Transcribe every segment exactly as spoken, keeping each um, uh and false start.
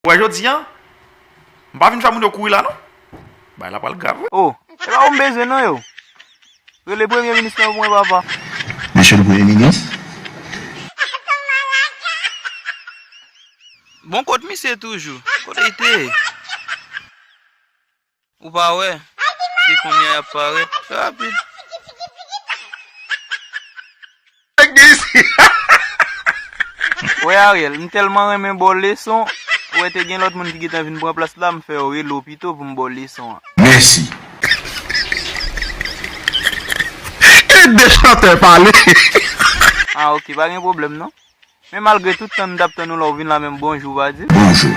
Ou wè jodi a, m pa vin fè moun yo kouri la non. Bagay la pral grav wi. Oh, e pa ou m bezwen non yo. Rele premye minis lan pou mwen papa. Mesye le premye minis. Bon, kot misye toujou? Kote l te ye? Ou pa wè? Se kounye a y ap parèt. Rapid. Wè Ariel, m tèlman renmen ba w leson, ou wè te gen lòt moun ki gentan vin pran plas la, m fè yo rele w pito pou m ba w leson an. Mèsi. E de chantè pale. Ah, ok, pa gen pwoblèm non. Men malgre tout tan m t ap tann ou la, ou vin la menm bonjou ou pa di m. Bonjou.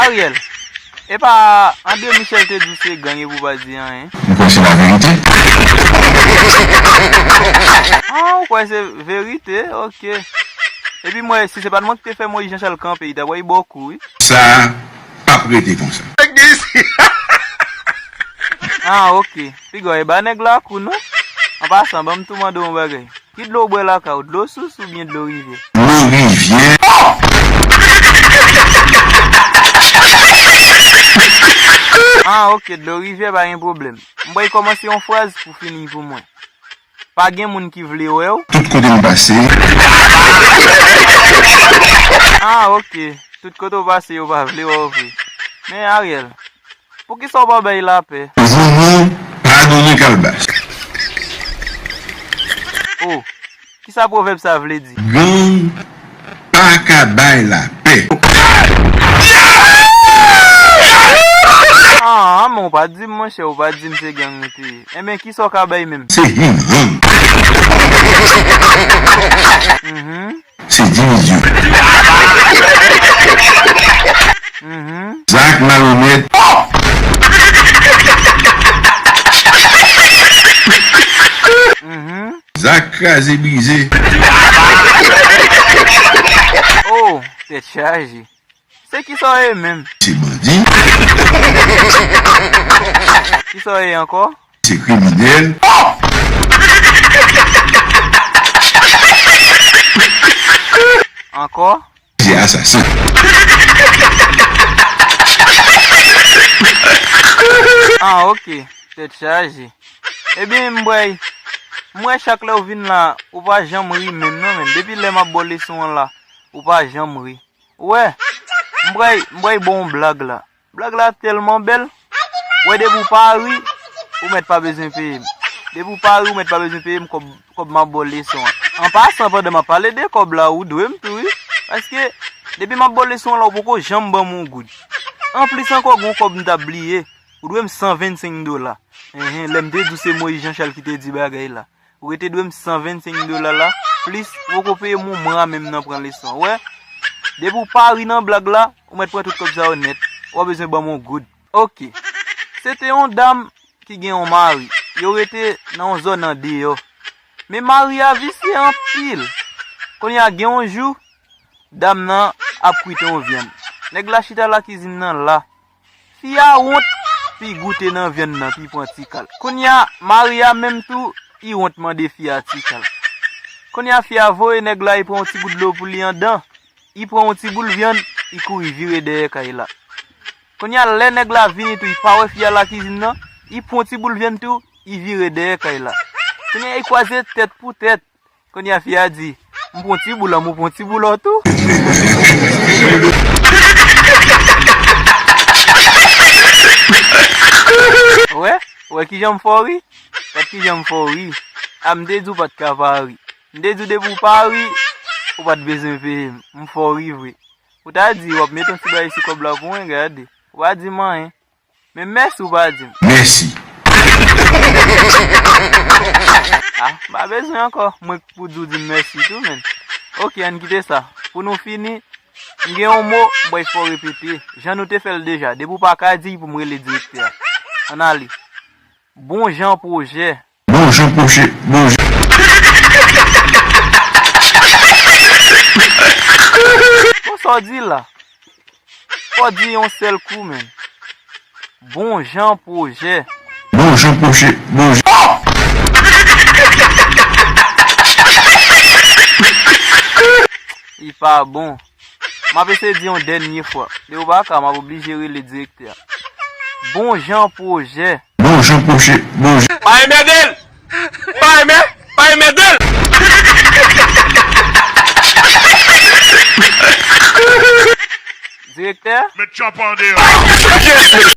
Ariel, e pa André Michel te di w se gang epi ou pa di anyen? Ou kwè se laverite? Ah, ou kwè se verite? Ok. Epi m wè, si se pa t mwen ki te fè Moïse Jean Charles kanpe, li ta pral ba w kou wi. Sa p ap rete konsa. Ah, ok. Piga w e ba nèg la kou non. An pasan, ban m tou mande w yon bagay. Ki dlo w bwè lakay ou? Dlo sous oubyen dlo rivyè? Dlo rivyè. Ah, ok, dlo rivyè pa gen pwoblèm. M pral kòmanse yon fraz pou fini pou mwen. Pa gen moun ki vle wè w. Tout kote m pase. Ah, ok. Tout kote w pase, yo pa vle wè w vre. Men, Ariel, poukisa w pa bay lapè? Joumou pa donnen kalbas. Oh, kisa pwovèb sa vle di? Gang pa ka bay lapè. Ah, men w pa di m, monchè, w pa di m se gang ou te ye. Enben, kisa w ka bay menm? Se him hang. Mhm. Se divizyon. Mhm. Zak malonèt. Mhm. Zak kraze brize. Oh, tèt chaje. Se kisa w ye menm? Se bandi. Kisa w ye ankò? Se kriminèl. Ankò? Se asasen. Ah, ok. Tèt chaje. Ebyen, m bwè, m wè chak lè w vin la, ou pa janm ri menm non, menm. Depi lè m ap ba w leson an la, ou pa janm ri. Ou wè, m bwè, m bwè ba w yon blag la. Blag la tèlman bèl. Wè, depi w pa ri, ou mèt pa bezwen peye m. Depi w pa ri, ou mèt pa bezwen peye m kòb, kòb m ap ba w leson an. An pasan, pandan m ap pale de kòb la, ou dwe m tou, wi. Paske, depi m ap ba w leson an la, ou poko janm ban m yon goud. Anplis ankò, gen yon kòb m t ap bliye. Ou dwe m san vennsenk dola. Enhen, lè m te di w se Moïse Jean Charles ki te di bagay la. Ou rete dwe m san vennsenk dola la, plis ou poko peye m yon mwa menm nan pran leson an. Ou wè? Depi w pa ri nan blag la, ou mèt pran tout kòb sa yo nèt. Ou pa bezwen ban m yon goud. Ok. Se te yon dam ki gen yon mari. Yo rete nan yon zòn andeyò. Men mari a visye anpil. Kounye a gen yon jou, dam nan ap kwit yon vyann. Nèg la chita lakizin nan la. Fi a wont pou l goute nan vyann nan, pou l pran ti kal. Kounye a, mari a menm tou, li wont mande fi a ti kal. Kounye a, fi a voye nèg la, li pran yon ti bout dlo pou li anndan. Li pran yon ti boul vyann, li kouri vire dèyè kay la. Kounye a, lè nèg la vini tou, li pa wè fi a lakizin nan, li pran yon ti boul vyann tou, li vire dèyè kay la. Kounye a, li kwaze tèt pou tèt. Kounye a, fi a di, "M pran ti boul an, m pran ti boul an tou." Wè, wè kijan m fè w ri? Gad kijan m fè w ri. A, m te di w pa t ka pa ri. M te di w depi w pa ri, ou pa t bezwen peye m. M fè w ri vre. Ou ta di w ap mete yon ti bagay sou kòb la pou mwen, gade. Ou pa di m anyen. Men mèsi ou pa di m. Mèsi. Ah, m pa bezwen ankò. Mwen k pou di w di m mèsi tou, menn. Ok, ann kite sa. Pou nou fini, m gen yon mo, m pral fè w repete. Jan nou te fè l deja. Depi w pa ka di l pou m rele direktè a. Ann ale. Bon jan pwojè. Bon jan pwojè. Bon jan. Bon, sa w di la? Fò di yon sèl kou, menn. Bon jan pwojè. Bon jan pwojè. Bon jan. Li pa bon. M ap eseye di yon dènye fwa. Lè ou pa ka, m ap oblije rele direktè a. Bon jan pwojè. Bon jan pwojè. Bon jan. Pa enmède l! Pa enmè, pa enmède l! Direktè? Met chòp an deyò.